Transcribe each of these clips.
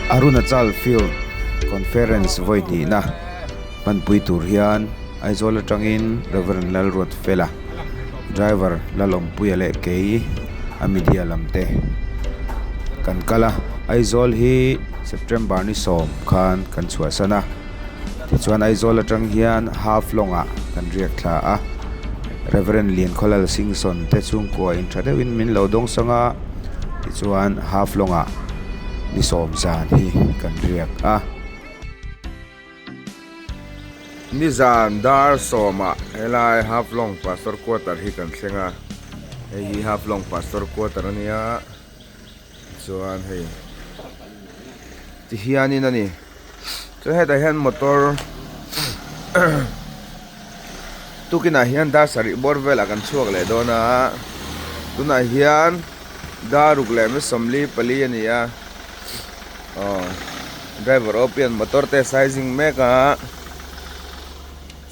Arunachal Field Conference vawi hnihna hmanpui tur hian Aizawl atangin Rev Lalruatfela, Driver Lalawmpuia leh kei a media lam te kan kal a. Aizawl hi September ni sawm khan kan chhuahsan a. Tichuan Aizawl atang hian Haflong ah kan riak thla a, Rev. Liankhawlal Singson te chhungkua in tha deuhin min lo dawng sang a, tichuan Haflong ah ni sawm zan hi kan riak a. Nizan dar sawmah helai Haflong Pastor Quarter hi kan thleng a, hei hi Haflong Pastor Quarter a nia. Chuan hei ti hianin a ni chuan hetah hian motor tukinah hian dar sarih bawr velah kan chhuak leh dawn a tunah hian dar ruk leh mi 44 a ni a aw driver aw pian motor te sizing mek a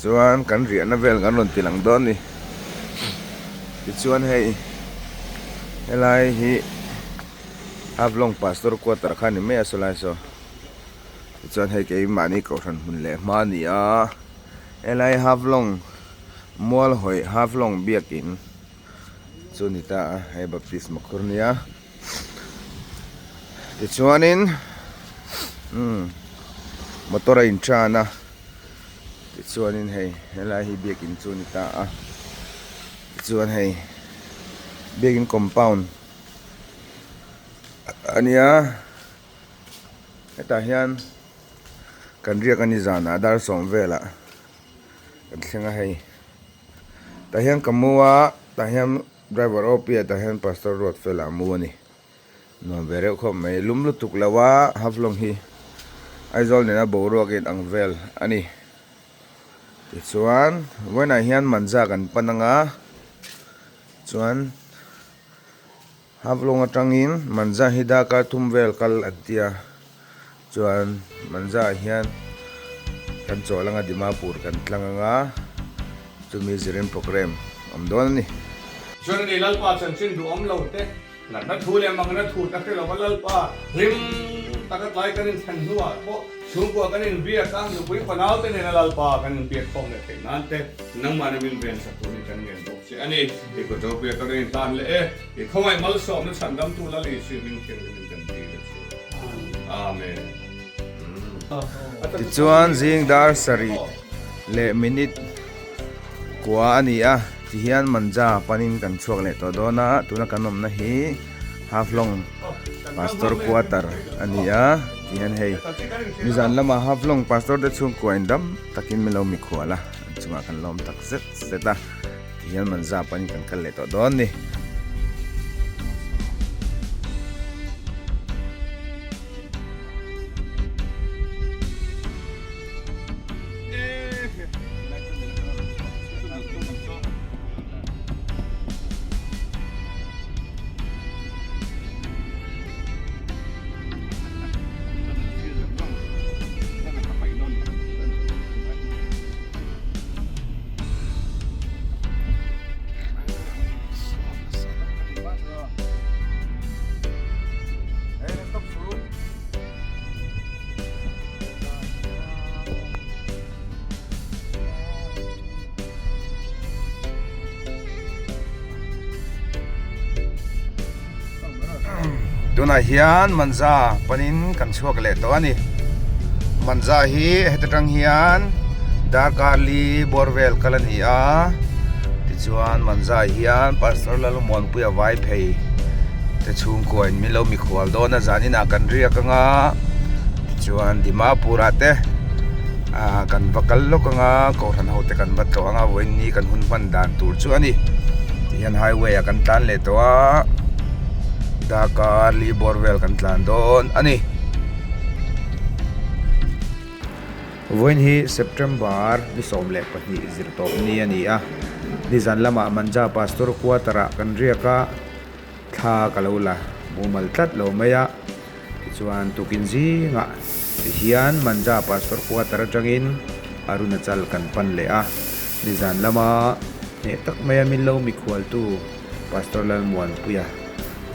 chuan kan riahna vel kan rawn ti lang dawn a ni tichuan hei helai hi Haflong pastor quarter kha a ni mai a sawlai saw tichuan hei keimahni kohhran hmun leh hma a ni a helai Haflong mual hawi Haflong biakin chu a ni ta a hei baptisma khur a nia tichuanin umm motor a intan a. Tichuanin hei helai hi biakin chu a ni ta a, tichuan hei biakin compound a nia hetah hian kan riak a ni zanah dar sawm velah kan thleng a hei tah hian ka mu a tah hian driver O P ah tah hian pastor Ruatfela a mu a ni. Nuam ve reuh khawp mai, lum lutuk lo a Haflong hi Aizawl nena boruak in ang vel a ni. Tichuan vawiinah hian Manja kan pan anga chuan Haflong atangin Manja hi darkar thum vel kal an ti a, chuan Manja ah hian kan chawl anga Dimapur kan tlang anga chumi zirin programme awm dawn a ni. Chuan ani Lalpa chanchin duhawm lo te. Natna thu leh mangna thu ta hre lova Lalpa hlim taka tlai kan inthlen hnuah pawh chhungkua kan inbiak a, nupui fanau te nena Lalpa kan inbiak khawm leh theih nan te nangmahni min ven sak turin kan ngen bawk che a ni. I kut ropui a ka rin hlan leh e, i khawngaih malsawmna chhandamtu Lal Isua hming thianghlimin kan dil a che. Amen. Tichuan zing dar sarih leh minute Kua a ni a, tihian Manja panin kan chhuak leh tawh dawn a, tuna kan awmna hi Haflong Pastor Quarter a ni a, tihian hei nizan lamah Haflong Pastor te chhungkua in dam takin min lo mikhual a, an chungah kan lawm tak zet zet a, tihian Manja panin kan kal leh tawh dawn a ni. Tunah hian Manja panin kan chhuak leh tawh a ni. Manja hi heta tang hian darkar li bawr vel kal a ni a. Tichuan Manja hian Pastor Lalmuanpuia vai phei te chhungkua in min lo mikhual dawn a zaninah kan riak anga tichuan Dimapur ah te ah kan va kal lawk anga kohhran ho te kan va tlawh anga vawiin ni kan hun hman dan tur chu a ni tihian highway ah kan tlan leh tawh a darkar li bawr vel kan tlan dawn a ni. Vawiin hi September ni 12 zir tawp ni a ni a nizan lamah Manja Pastor quarter ah kan riak a. Thla ka lo la mumal tlat lo mai a, tichuan tukin zingah tihian Manja Pastor Quarter atangin Arunachal kan pan leh a, nizan lama hneh tak maia min lo mikhualtu Pastor Lalmuanpuia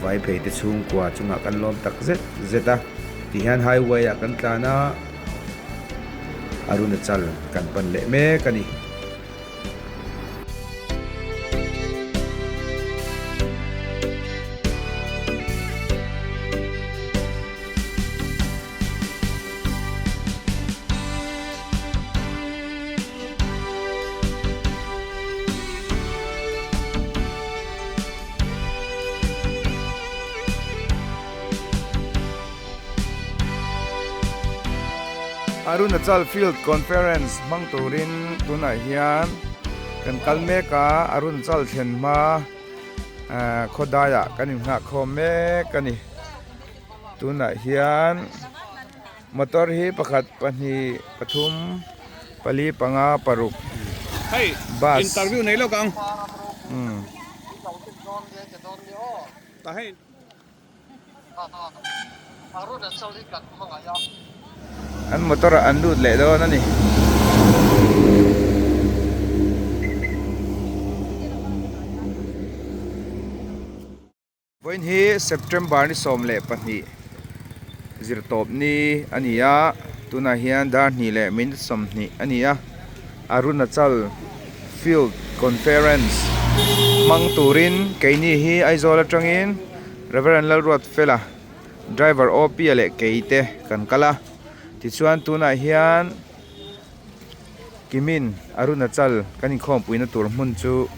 Vaiphei te chhungkua chungah kan lawm tak zet zet a. Tihian highway ah kan tlan a, Arunachal kan pan leh mek a ni. Arunachal Field Conference hmang turin tunah hian kan kal mek a, Arunachal thlen hma khawdaiah kan inghah khawm mek a ni. Tunah hian motor hi pakhat pahnih pathum pali panga paruk bus interview nei lawk ang an motor ah an lut leh dawn a ni. Vawiin hi September ni 12 zirtawp ni a ni a, tunah hian dar hnih leh minute 20 a ni a, Arunachal Field Conference hmang turin keini hi Aizawl atangin Rev Lalruatfela driver OP-a leh keite kan kal a, tichuan tunah hian Kimin Arunachal kan inkhawmpuina tur hmun chu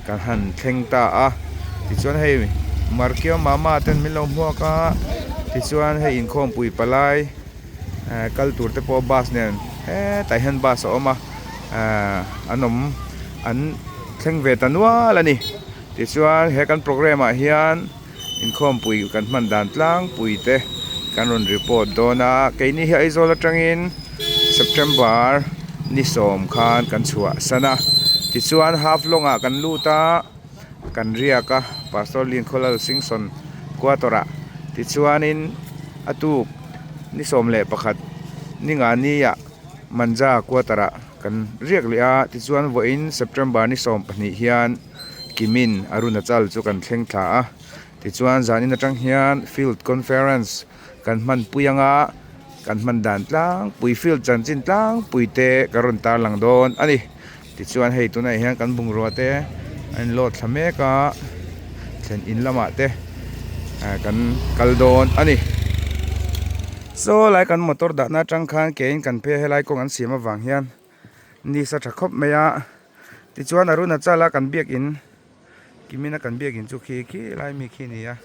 kan han thleng ta a, tichuan hei Markio mama ten min lo hmuak a, tichuan hei inkhawmpui palai eh kal tur te pawh bus nen hetah hian bus a awm a, eh an awm an thleng ve ta nual a ni, tichuan he kan programme ah hian inkhawmpui kan hman dan tlangpui te kan rawn report dawn a keini hi Aizawl atangin September ni sawm khan kan chhuah san a tichuan half lawng ah kan lut a kan riak a Pastor Linkhawlal Singson quarter ah tichuanin a tuk ni 11 ni nga ni ah Manja quarter ah kan riak leh a tichuan vawiin September ni 12 hian. Kimin Arunachal chu kan thleng thla a, tichuan zanin atang hian field conference kan hmanpui anga kan hman dan tlangpui field chanchin tlangpui te ka rawn tarlang dawn a ni. Tichuan hei tunah hian kan bungrua te a in load thla mek a, thlen in lamah te kan kal dawn a ni. Saw lai kan motor dahna atang khan kein kan phei a helai kawng an siam avang hian ni sa tha khawp mai a. Tichuan Arunachala kan biakin kimina kan biakin chu khi khi lai mi khi a ni a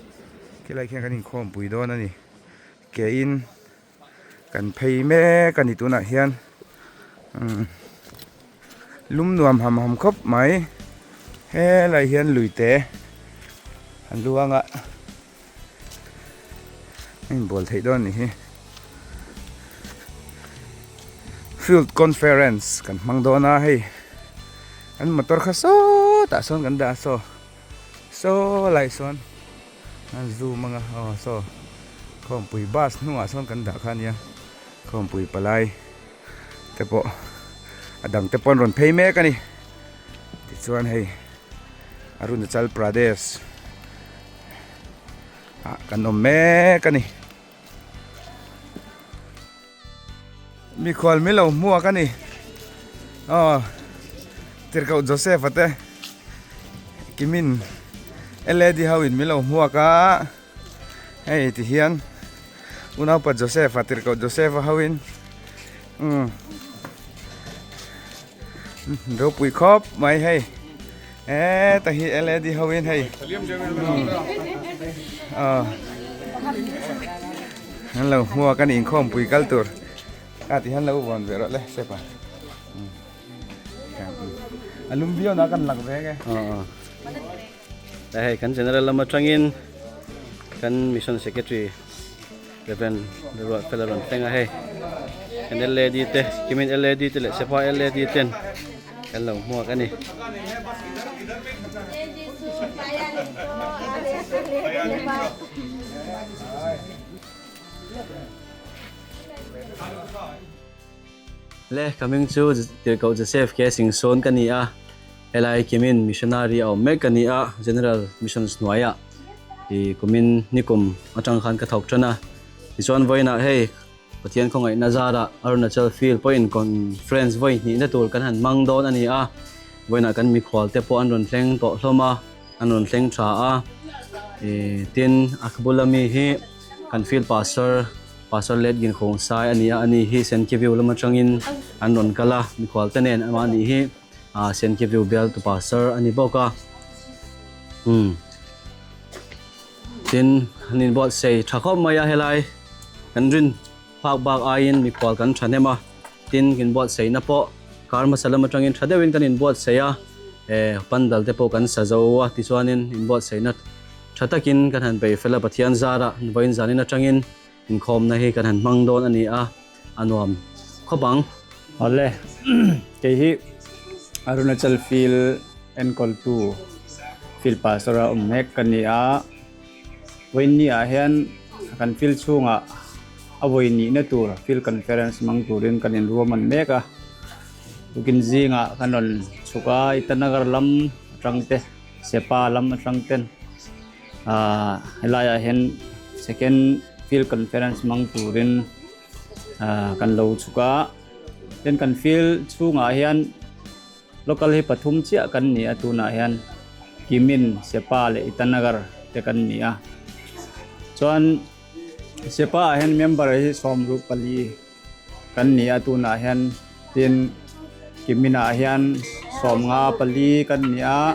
khilai khian kan inkhawm pui dawn a ni ke in kan phei mek a ni tunah hian umm lum nuam ham ham khawp mai helai hian lui te an luang a a inbual theih dawn a ni hi field conference kan hmang dawn a hei an motor kha sawtah sawn kan dah a saw saw lai sawn an zoom anga aw saw khawmpui bus hnungah sawn kan dah kha a nia khawmpui palai te pawh a dang te pawh an rawn phei mek a ni tichuan hei Arunachal Pradesh ah kan awm mek a ni. Mikhual milo hmuak a ni. Aw Tirhkoh Joseph a te Kimin LAD ho in milo hmuak a hei ti hian unaupa Joseph a Tirhkoh Joseph a ho in umm ropui khawp mai hei heta hi led ho in hei an lo hmuak a ni inkhawmpui kal tur a ti hian lo vawn ve rawh le step ah a lum viau na kan lak ve nge hei kan general lam atangin kan mission secretary Reverend Ruatfela rawn thleng a hei kan lad te kimin lad te leh sepa lad ten kan lo hmuak a ni. Le ka hming chu Tirhkoh Joseph K Singsawn ka ni a, helai kimin missionary a awm mek ka ni a, General Missions hnuaiah ih kumin nikum atang khan ka thawk tan a, Tichuan vawiinah hei Pathian khawngaihna zarah Arunachal Field pawhin conference vawi hnihna tur kan han hmang dawn a ni a, vawiinah kan mikhual te pawh an rawn thleng tawh hlawm a, an rawn thleng tha a. Tin, a bula mi hi kan field pastor, Pastor Let Gin Khawng Sai a ni a, ani hi Senkiviu lam atangin an rawn kal a, mikhual te nen amah nih hi Senkiviu bialtu pastor a ni bawk a. Umm. Tin, an inbuatsaih tha khawp mai a helai kan rin phak bak aiin mikhual kan thahnem a, tin inbuatsaihna pawh kar hmasa lam atangin tha deuhin kan inbuatsaih a, eh pandal te pawh kan sa zo a, tichuanin inbuatsaihna tha takin kan han bei fel a, Pathian zarah vawiin zanin atangin inkhawmna hi kan han hmang dawn a ni a, a nuam khawp ang. Awle, kei hi Arunachal Field enkawltu Field Pastor a awm mek ka ni a, vawiinni ah hian kan field chhungah a vawi nihna tur Field Conference hmang turin kan inruahman mek a, tukin zingah kan rawn chhuk a, Itanagar lam atang te, Sepa lam atang ten ahh helaiah hian Second Field Conference hmang turin ahh kan lo chhuk a, tin kan field chhungah hian Local hi pathum chiah kan ni a, tunah hian Kimin, Sepa leh Itanagar te kan ni a. Chuan Sepa ah hian member hi 64 kan ni a tunah hian tin Kimin ah hian 54 kan ni a,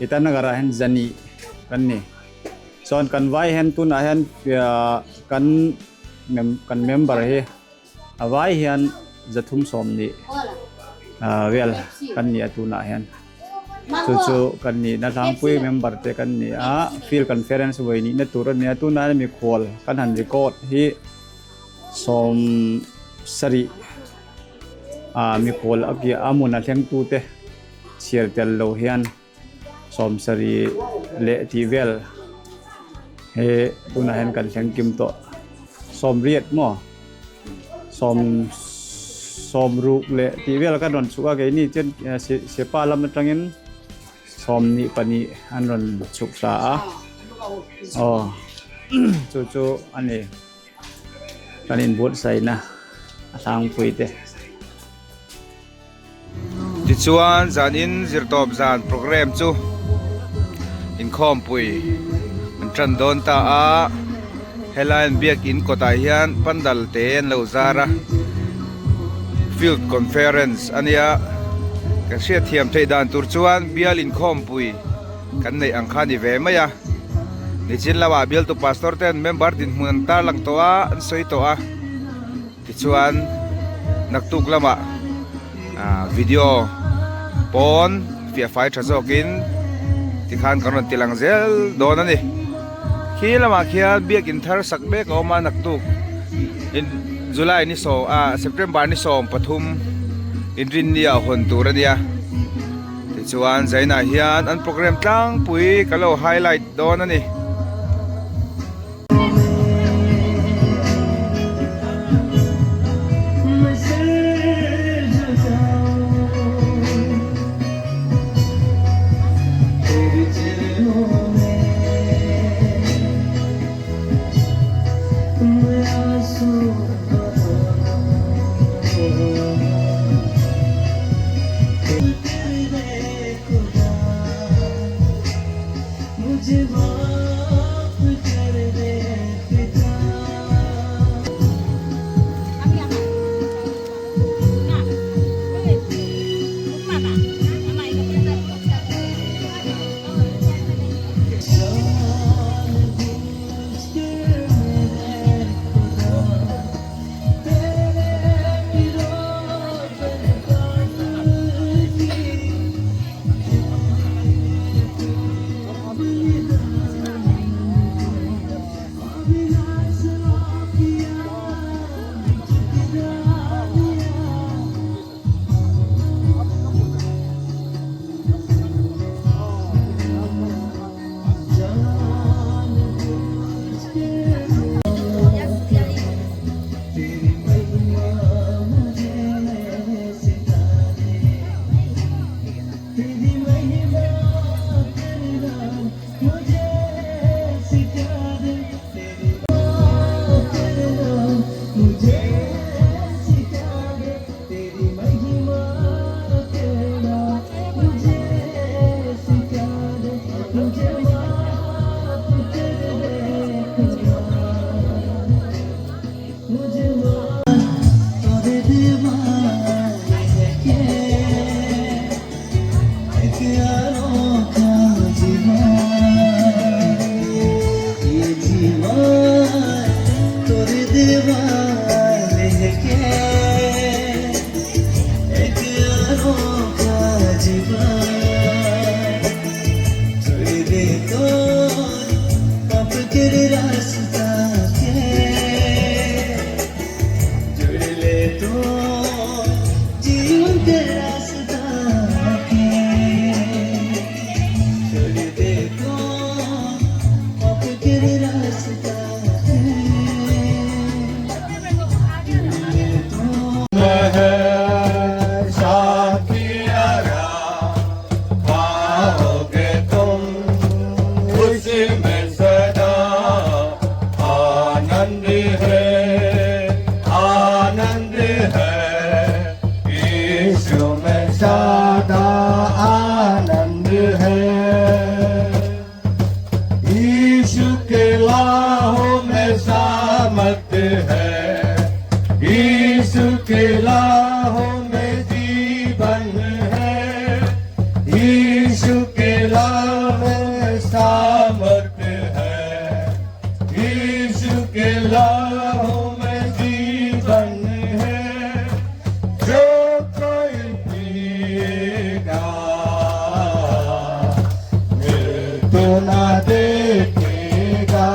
Itanagar ah hian 100 kan ni. Chuan kan vai hian tunah hian kan kan member hi A vai hian 320 vel kan ni a tunah hian chu chu kan nihna hlangpui member te kan ni a field conference vawi nihna tur a ni a tunah hian mikhual kan han record hi 70 mikhual a hmun a thlengtu te chhiar tel lo hian. 70 leh tih vel he tunah hian kan thleng kim tawh 80 maw sawm 60 leh tih vel kan rawn chhuk a keini chuan sepa lam atangin 22 an rawn chhuk thla a aw chu chu a ni kan inbuatsaihna a hlangpui te. Tichuan zanin zirtawp zan programme chu inkhawmpui an tan dawn ta a, helai an biakin kawtah hian pandal te an lo zar a, field conference a nia, kan hriatthiam theih dan tur chuan bial inkhawmpui kan neih ang kha a ni ve mai a, nichin lamah bialtu pastor ten member dinhmun an tarlang tawh a, an sawi tawh a. Tichuan naktuk lamah video pawn fiah fai tha zawkin tikhan kan rawn ti lang zel dawn a ni. Khi lamah khian biakin thar sak mek a awm a naktuk in July ni sawm ah September ni 13 inrinni ah hawn tur a nia. Tichuan Zainah hian an program tlangpui ka lo highlight dawn a ni. लाहों में सामर्थ है, यीशु के लाहों में जीवन है, यीशु के लाहों में सामर्थ है, यीशु के लाहों में जीवन है, जो कोई पिएगा मृत्यु ना देखेगा।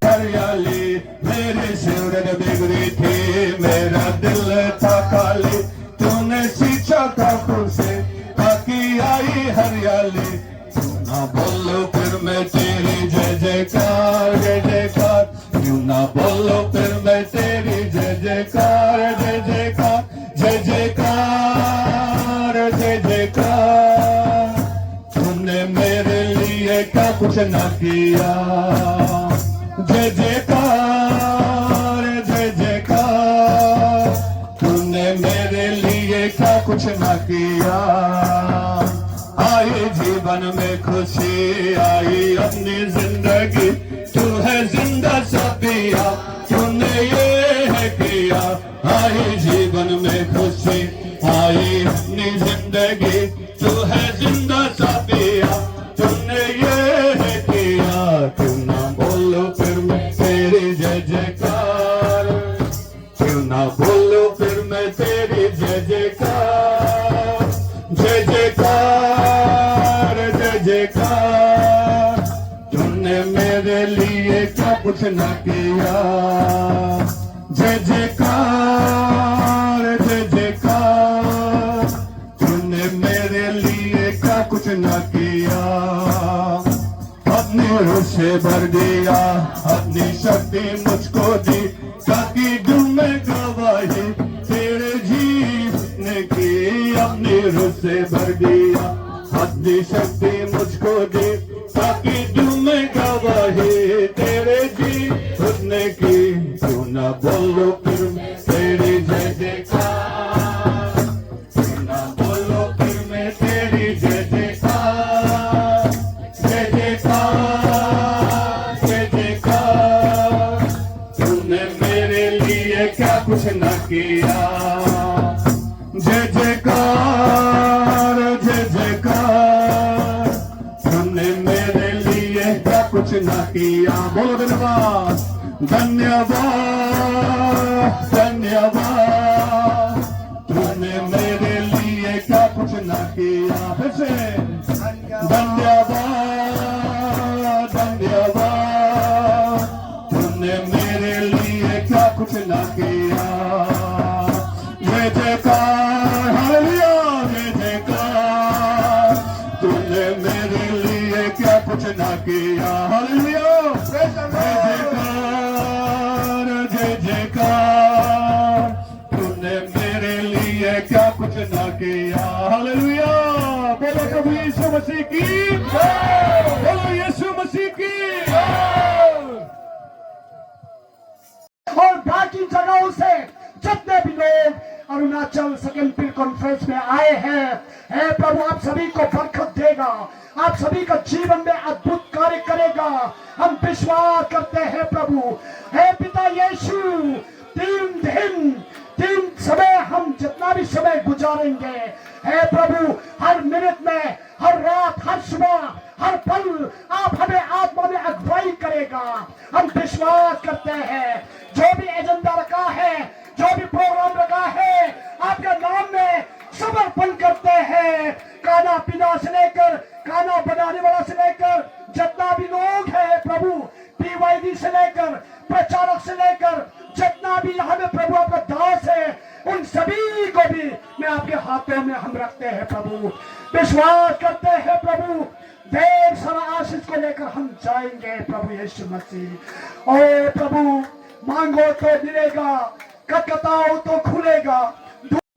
हरियाली मेरी सूरत बिगड़ी थी, मेरा दिल था खाली, तूने सींचा था से ताकि आई हरियाली। क्यों ना बोलूं फिर मैं तेरी जय जयकार, जय जयकार। क्यों ना बोलूं फिर मैं तेरी जय जयकार, जय जयकार, जय जयकार, जय जयकार। तूने मेरे लिए क्या कुछ न किया। जय जयकार, जय जयकार। तूने मेरे लिए क्या कुछ न किया। आई जीवन में खुशी, आई अपनी जिंदगी, तू है जिंदा सपिया, तूने ये है किया। आई जीवन में खुशी, आई अपनी जिंदगी, तू है जिंदा सपिया, तूने ये है किया। क्यों ना बोलूं फिर मैं तेरी जय जयकार, क्यों ना बोलूं फिर मैं तेरी जय जयकार, जय जयकार, जय जयकार। तूने मेरे लिए क्या कुछ न किया। जय जयकार, जय जयकार। तूने मेरे लिए क्या कुछ न किया। अपने रूह से भर दिया, अपनी शक्ति मुझको दी, ताकि दूं मैं गवाही तेरे जीने की। अपनी रूह से भर दिया, अपनी शक्ति मुझको दी, ताकि दूं मैं गवाही तेरे जीने की। क्यों ना बोलूं फिर मैं तेरी जय जयकार, क्यों ना बोलूं फिर मैं तेरी जय जयकार, जय जयकार, जय जयकार। तूने मेरे लिए क्या कुछ न किया। जय जयकार, जय जयकार। तूने मेरे लिए क्या कुछ न किया। बोलो धन्यवाद, धन्यवाद, धन्यवाद। तूने मेरे लिए क्या कुछ न किया। फिर से धन्यवाद, धन्यवाद। तूने मेरे लिए क्या कुछ न किया। जय जयकार, हालेलुया, जय जयकार। तूने मेरे लिए क्या कुछ न किया। हालेलुया, जय जयकार, जय जयकार। तूने मेरे लिए क्या कुछ न किया। हालेलुया, बोलो प्रभु यीशु मसीह की जय। बोलो यीशु मसीह की जय। और बाकी जगहों से जितने भी लोग अरुणाचल second field conference में आए हैं, हे प्रभु, आप सभी को बरकत देगा, आप सभी का जीवन में अद्भुत कार्य करेगा। हम विश्वास करते हैं प्रभु। हे पिता यीशु, 3 दिन 3 समय हम जितना भी समय गुजारेंगे, हे प्रभु, हर मिनट में, हर रात, हर सुबह, हर पल आप हमें आत्मा में अगुवाई करेगा। हम विश्वास करते हैं, जो भी एजेंडा रखा है, जो भी प्रोग्राम रखा है, आपके नाम में समर्पण करते हैं। खाना पीना से लेकर, खाना बनाने वाला से लेकर, जितना भी लोग हैं प्रभु, पीवाईडी से लेकर, प्रचारक से लेकर, जितना भी यहाँ में प्रभु आपका दास है, उन सभी को भी मैं आपके हाथों में हम रखते हैं प्रभु। विश्वास करते हैं प्रभु, ढेर सारा आशीष को लेकर हम जाएंगे प्रभु यीशु मसीह। और प्रभु, मांगो तो मिलेगा, खटखटाओ तो खुलेगा।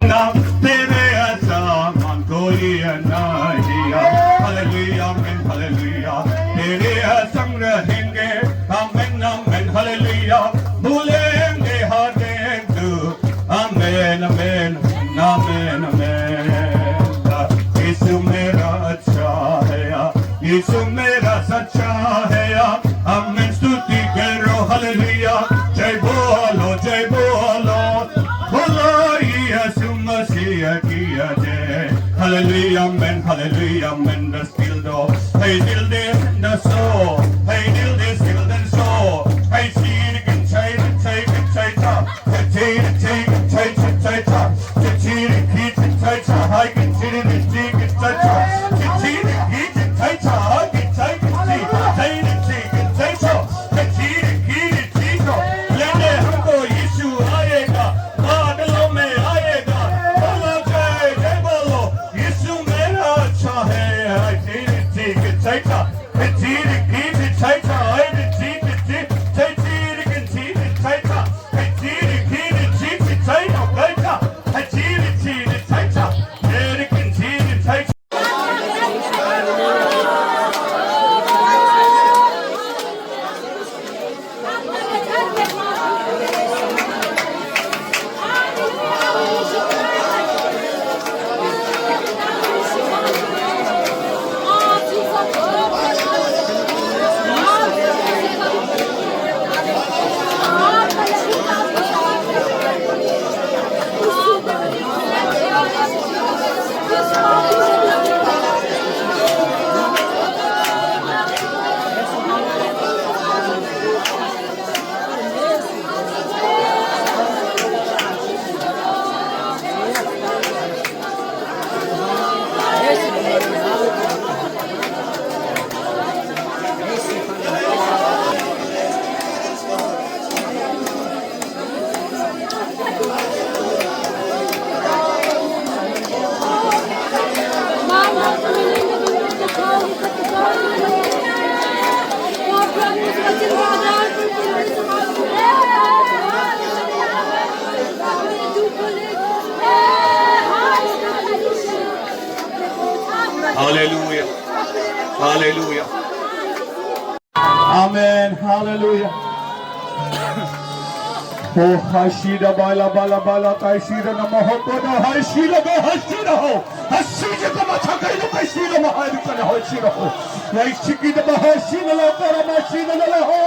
तेरे समान कोई नहीं। Hallelujah, आमेन, हालेलुया। तेरे संग रहेंगे, आमेन, आमेन, हालेलुया। भूलेंगे हर एक दुख, आमेन, आमेन, आमेन, आमेन। यीशु मेरा अच्छा है, यीशु मेरा सच्चा है। Hallelujah. Hallelujah. Amen. Hallelujah. Oh, hashira bala bala bala kaishira namaho kono hashira go hashira ho. Hashira ko macha kai no kaishira mahari kana hashira ho. Yaishiki da mahashira la kara mahashira la ho.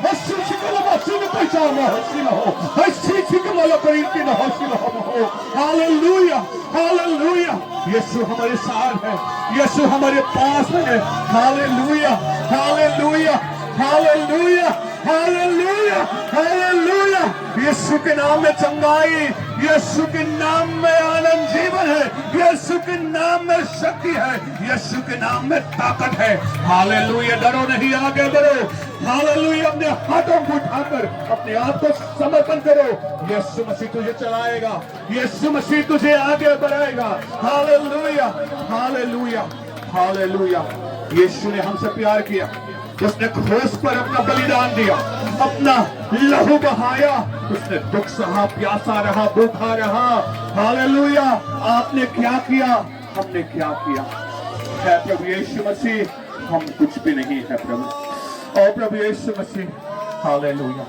Hashira la mahashira kaisha mahashira ho. Hashira mala kari na hashira ho. Hallelujah. Hallelujah. यीशु हमारे साथ है, यीशु हमारे पास है। Hallelujah, hallelujah, hallelujah, hallelujah, hallelujah. यीशु के नाम में चंगाई, यीशु के नाम में आनंद जीवन है, यीशु के नाम में शक्ति है, यीशु के नाम में ताकत है। हालेलुया। डरो नहीं, आगे बढ़ो। हालेलुया। अपने हाथों को उठाकर अपने आप को समर्पण करो। यीशु मसीह तुझे चलाएगा, यीशु मसीह तुझे आगे बढ़ाएगा। Hallelujah, hallelujah, hallelujah. यीशु ने हमसे प्यार किया, उसने क्रूस पर अपना बलिदान दिया, अपना लहू बहाया, उसने दुख सहा, प्यासा रहा, भूखा रहा। हालेलुया। आपने क्या किया, हमने क्या किया है प्रभु यीशु मसीह? हम कुछ भी नहीं है प्रभु। और प्रभु यीशु मसीह, hallelujah.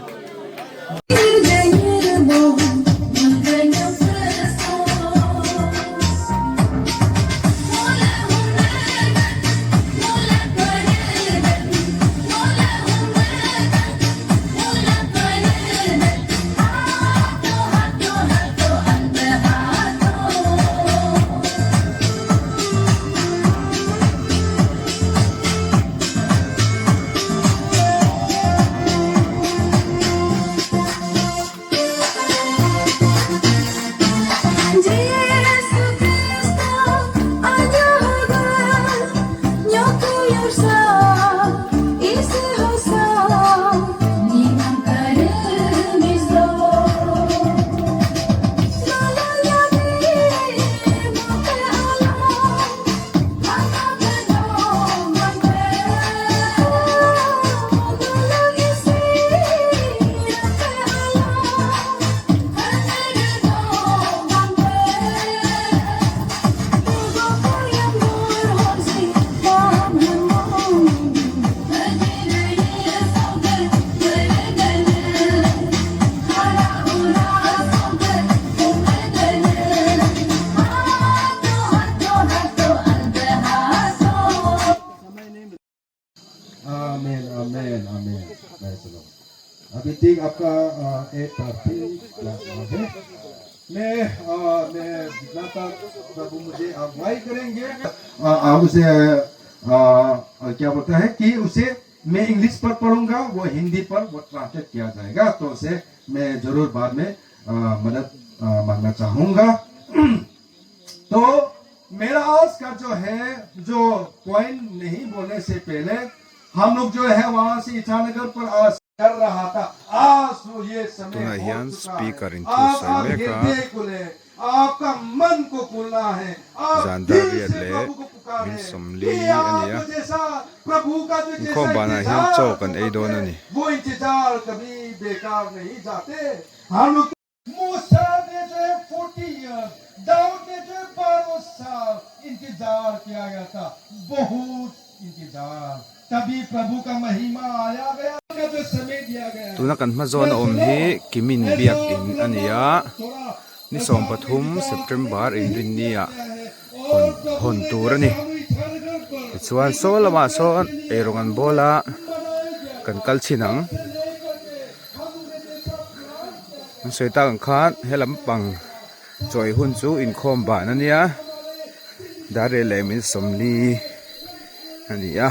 Amen, amen, amen. Praise the Lord. अभी ठीक आपका 8:30 क्लास है। मैं मैं जितना तक प्रभु मुझे अगुवाई करेंगे उसे क्या बोलता है कि उसे मैं इंग्लिश पर पढ़ूंगा, वो हिंदी पर वो ट्रांसलेट किया जाएगा, तो उसे मैं जरूर बाद में मदद मांगना चाहूंगा। तो मेरा आज का जो है जो पॉइंट नहीं बोलने से पहले हम लोग जो है वहां से ईटानगर पर आज कर रहा था, आज वो ये समय Tunah हो hian चुका है। speaker in thu आप sawi आप mek a. हृदय खुले, आपका मन को खुलना है, आप Zan dar दिल riat से leh प्रभु को पुकारे min sawmli कि a ni a. आप जैसा प्रभु का जो जैसा Inkhawm banah hian इंतजार chaw kan जो ei dawn करते a ni. वो इंतजार कभी बेकार नहीं जाते। हम लोग मूसा ने जो है 40 इयर्स, दाऊद ने जो है 12 साल इंतजार किया गया था, बहुत इंतजार, तभी प्रभु का महिमा आया गया का जो समय दिया गया। Tuna kan hma zawn a awm hi Kimin biak in a ni a, ni 13 September inrinni ah hawn hawn tur a ni. Tichuan saw lamah sawn eirawng an bawl a kan kal chhin ang. An sawi tak ang khan he lampang chawi hun chu inkhawm ban a nia, dar riat leh min 40 a ni a,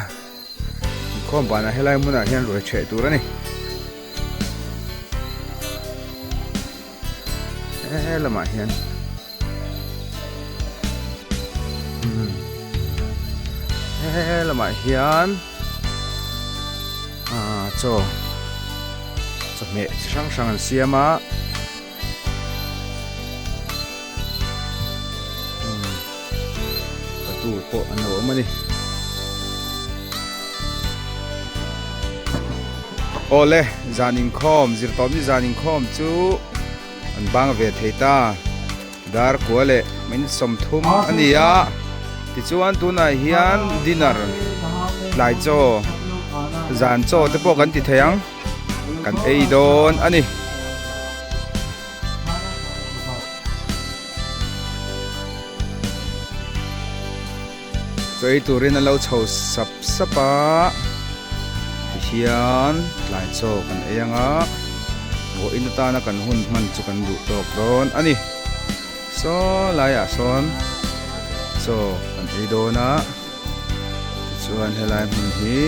inkhawm banah helai hmunah hian ruai chheh tur a ni. He lamah hian he lamah hian ah chaw chawhmeh chi hrang hrang an siam a. Patu pawh an lo awm a ni. Awle zan inkhawm zirtawpni zan inkhawm chu an bang ve thei ta. Dar kua leh minute 30 a ni a, tichuan tunah hian dinner tlai chaw zan chaw te pawh kan ti thei ang kan ei dawn a ni. Chaw ei turin an lo chho sap sap a, tihian tlai chaw kan ei ang a, vawiin atana kan hun hman chu kan duh tawk dawn a ni. Saw laiah sawn chaw kan ei dawn a, tichuan helai hmun hi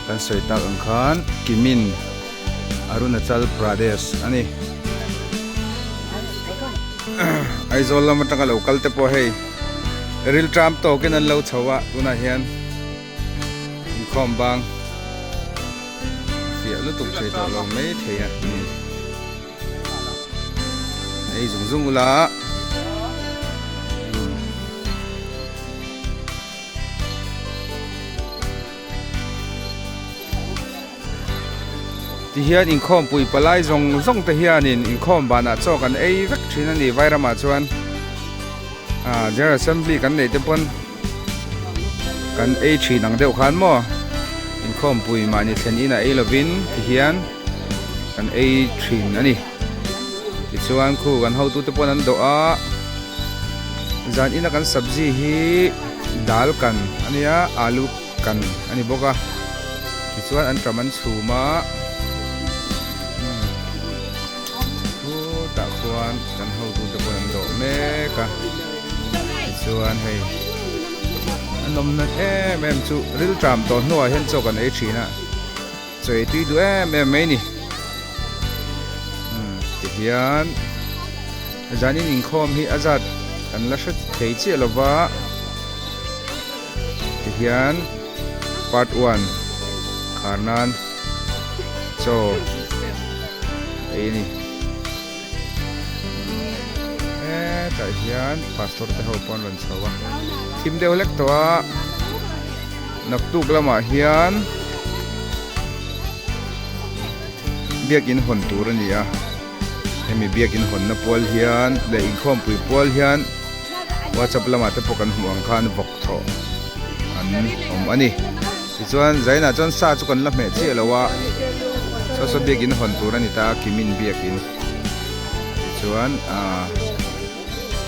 kan sawi tak ang khan Kimin Arunachal Pradesh a ni. Aizawl lam atanga lo kal te pawh hei rilṭam tawkin an lo chho a, tunah hian inkhawm bang fiah lutuk thei tawh lo mai thei a ni. Ei zung zung ula. Tihian inkhawmpui palai zawng zawng te hianin inkhawm banah chaw kan ei vek thin a ni Vairamah chuan ah General Assembly kan neih te pawn kan ei thin ang deuh khan maw inkhawmpui mahni thlen inah ei lovin tihian kan ei thin a ni tichuan khu kan hotute pawn an dawh a zan ina kan sabzi hi dal kan a nia alu kan a ni bawk a tichuan an ṭam an chhum a khutah khuan kan hotute pawn an dawh mek a tichuan hei an awmna em em chu rilṭam tawh hnuah hian chaw kan ei ṭhin a chaw ei tui duh em em mai a ni tihian zanin inkhawm hi a zat kan la hre thei chiah lova. Tihian part one khar nan chaw ei a ni. Hetah hian pastor te ho pawh an rawn chho a, thim deuh hlek tawh a, naktuk lamah hian biakin hawn tur a ni a, hemi biakin hawnna pual hian leh inkhawmpui pual hian. WhatsApp lamah te pawh kan hmuh ang khan vawk thawh an awm a ni. Tichuan Zainah chuan sa chu kan la hmeh chiah lo a, saw saw biakin hawn tur a ni ta a, Kimin biakin. Tichuan aaa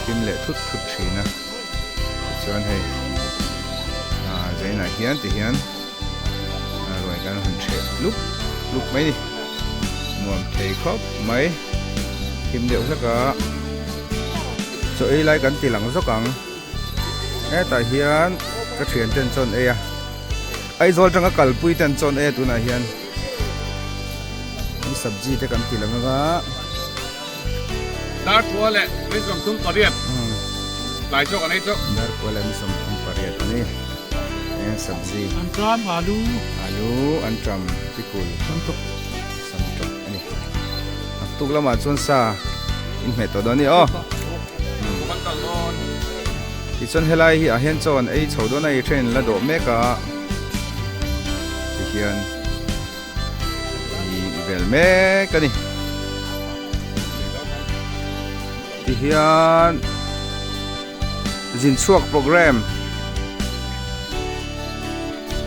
thim leh thut thut thin a, tichuan hei aaa Zainah hian ti hian ruai kan han hreh lup lup mai a ni. Nuam thei khawp mai, thim deuh hlek a. Chaw ei lai kan ti lang zawk ang. Hetah hian ka thian ten chaw an ei a. Aizawl atanga kalpui ten chaw an ei a tunah hian. An sabji te kan ti lang anga. Darkua leh mi 38 tlai chaw kan ei chauh. Darkua leh mi 38 a ni. Eng sabji. Anṭam alu. Alu anṭam pikul. Samtawk. Samtawk a ni. Naktuk lamah chuan sa in hmeh tawh dawn a ni aw. Tichuan helai hi ah hian chaw an ei chho dawn a i train la dawh mek a tihian i vel mek a ni. Tihian zinchhuak program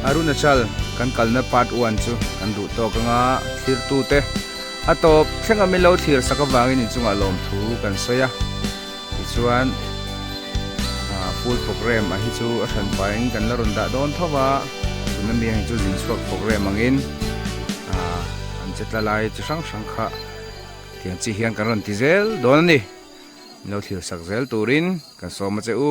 Arunachal kan kalna part 1 chu kan duh tawk anga thlirtute a tawp thleng a min lo thlir sak avangin inchungah lawmthu kan sawi a. Tichuan full program a hi chu a hran pahin kan la rawn dah dawn tho va, tuna mi heng chu zin chhuak program angin an che tla lai chi hrang hrang kha tiang chi hian kan rawn ti zel dawn a ni. Min lo thlir sak zel turin kan sawm a che u.